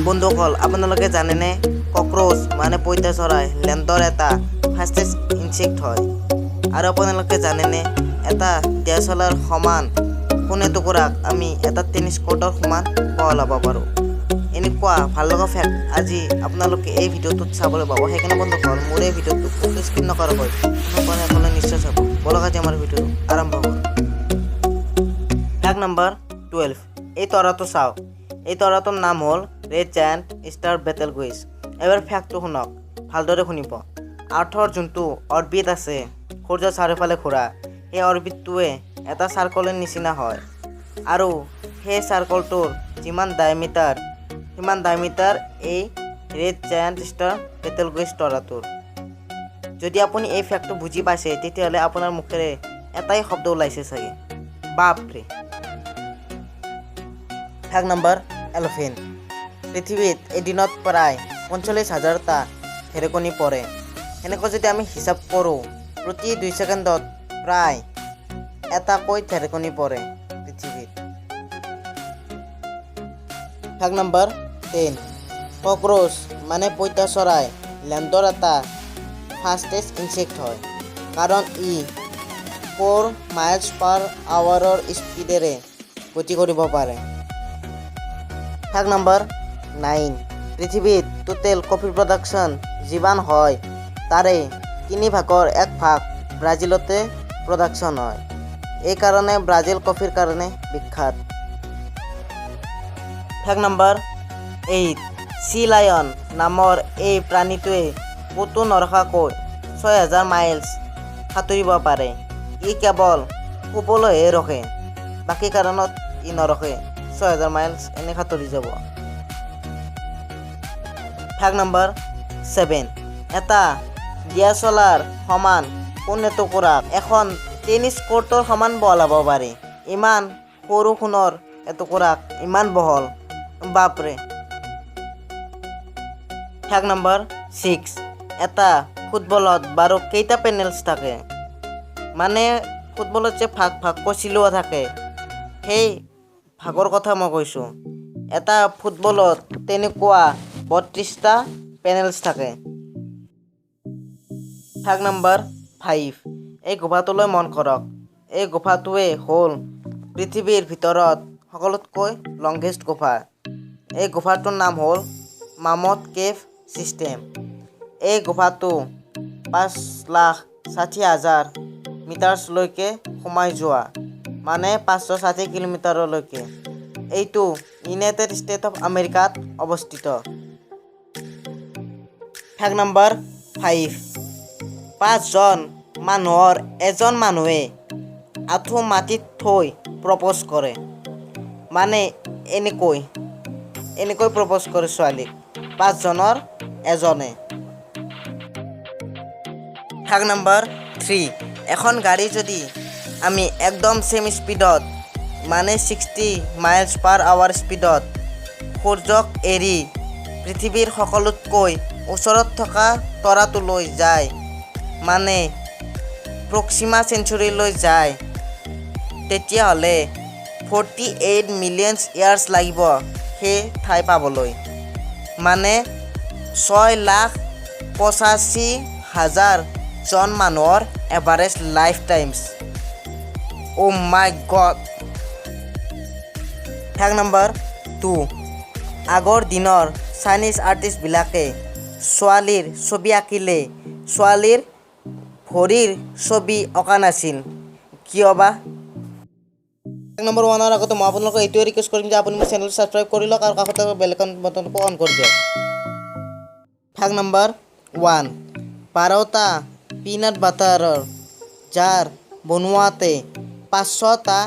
বন্ধুসকল, আপোনালোকে জানেনে কক্ৰ'চ মানে পইতা চৰাই লেণ্ডৰ এটা ফাষ্টেষ্ট ইনচেক্ট হয়? আৰু আপোনালোকে জানেনে এটা দিয়াচলাৰ সমান সোণ এটুকুৰাক আমি এটা টেনিছ কৰ্টৰ সমান বহলাব পাৰোঁ? এনেকুৱা ভাল লগা ফেক্ট আজি আপোনালোকে এই ভিডিঅ'টোত চাবলৈ পাব। সেইকাৰণে বন্ধুসকল, মোৰ এই ভিডিঅ'টো ক'তো স্কিপ নকৰাকৈ সকলে নিশ্চয় চাব। বলক, আজি আমাৰ ভিডিঅ'টো আৰম্ভ কৰোঁ। Fact number 12। এই তৰাটো চাওক। এই তৰাটোৰ নাম হ'ল ৰেড জায়াণ্ট ষ্টাৰ বেটেলগুইজ। এবাৰ ফেক্টটো শুনক, ভালদৰে শুনিব। আৰ্থৰ যোনটো অৰবিট আছে, সূৰ্যৰ চাৰিওফালে ঘূৰা সেই অৰবিটটোৱে এটা চাৰ্কলৰ নিচিনা হয় আৰু সেই চাৰ্কলটোৰ যিমান ডায়মিটাৰ, সিমান ডায়মিটাৰ এই ৰেড জায়াণ্ট ষ্টাৰ বেটেলগুইজ তৰাটোৰ। যদি আপুনি এই ফেক্টটো বুজি পাইছে, তেতিয়াহ'লে আপোনাৰ মুখেৰে এটাই শব্দ ওলাইছে চাগে, বাপৰে! Fact number 11। পৃথিৱীত এদিনত প্ৰায় 45 হাজাৰটা ঢেৰেকনি পৰে। সেনেকৈ যদি আমি হিচাপ কৰোঁ, প্ৰতি 2 ছেকেণ্ডত প্ৰায় এটাকৈ ঢেৰেকনি পৰে পৃথিৱীত। Fact number 10। কক্ৰ'চ মানে পইতা চৰাই লেণ্ডৰ এটা ফাষ্টেষ্ট ইনচেক্ট হয়, কাৰণ ই 4 মাইলছ পাৰ আৱাৰৰ স্পীডেৰে গতি কৰিব পাৰে। Fact number 9। পৃথিৱীত টোটেল কফি প্ৰডাকশ্যন যিমান হয়, তাৰে তিনি ভাগৰ এক ভাগ ব্ৰাজিলতে প্ৰডাকশ্যন হয়। এইকাৰণে ব্ৰাজিল কফিৰ কাৰণে বিখ্যাত। Fact number 8। চি লায়ন নামৰ এই প্ৰাণীটোৱে ক'তো নৰখাকৈ 6000 মাইলছ সাঁতুৰিব পাৰে। ই কেৱল শুবলৈহে ৰখে, বাকী কাৰণত ই নৰখে। 6000 মাইলছ এনে সাঁতুৰি যাব। Fact number 7। এটা দিয়াচলাৰ সমান সোণ এটুকুৰাক এখন টেনিছ কৰ্টৰ সমান বহলাব পাৰি। ইমান সৰু সোণৰ এটুকুৰাক ইমান বহল, বাপৰে! Fact number 6। এটা ফুটবলত বাৰু কেইটা পেনেলছ থাকে? মানে ফুটবলত যে ভাগ ভাগকৈ চিলোৱা থাকে, সেই ভাগৰ কথা মই কৈছোঁ। এটা ফুটবলত তেনেকুৱা 32টা পেনেলছ থাকে। Fact number 5। এই গুফাটোলৈ মন কৰক। এই গুফাটোৱে হ'ল পৃথিৱীৰ ভিতৰত সকলোতকৈ লংগেষ্ট গুফা। এই গুফাটোৰ নাম হ'ল মামথ কেভ ছিষ্টেম। এই গুফাটো 5,60,000 মিটাৰ্ছলৈকে সোমাই যোৱা, মানে 560 কিলোমিটাৰলৈকে। এইটো ইউনাইটেড ষ্টেট অফ আমেৰিকাত অৱস্থিত। Fact number 5। পাঁচজন মানুহৰ এজন মানুহে আঁঠু মাটিত থৈ প্ৰপ'জ কৰে। মানে এনেকৈ এনেকৈ প্ৰপ'জ কৰে ছোৱালীক পাঁচজনৰ এজনে। Fact number 3। এখন গাড়ী যদি আমি একদম ছেম স্পীডত, মানে 60 মাইলছ পাৰ আৱাৰ স্পীডত সূৰ্যক এৰি পৃথিৱীৰ সকলোতকৈ ওচৰত থকা তৰাটোলৈ যায়, মানে প্ৰক্সিমা চেণ্টাউৰীলৈ যায়, তেতিয়াহ'লে 48 মিলিয়নছ ইয়াৰ্ছ লাগিব সেই ঠাই পাবলৈ, মানে 6,85,000 জন মানুহৰ average life times. Oh' my God! Fact number 2। আগৰ দিনৰ চাইনিজ আৰ্টিষ্টবিলাকে ছোৱালীৰ ছবি আঁকিলে ছোৱালীৰ ভৰিৰ ছবি অঁকা নাছিল, কিয় বা? নম্বৰ 1ৰ আগতে মই আপোনালোকক এইটোৱে ৰিকুৱেষ্ট কৰিম যে আপুনি মোৰ চেনেলটো ছাবস্ক্ৰাইব কৰি লওক আৰু কাষতে বেল আইকন বটনটো অন কৰি দিয়ক। Fact number 1। 12টা পিনাট বাটাৰৰ জাৰ বনোৱাতে 500টা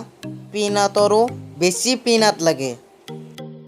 পিনাটৰো বেছি পিনাট লাগে।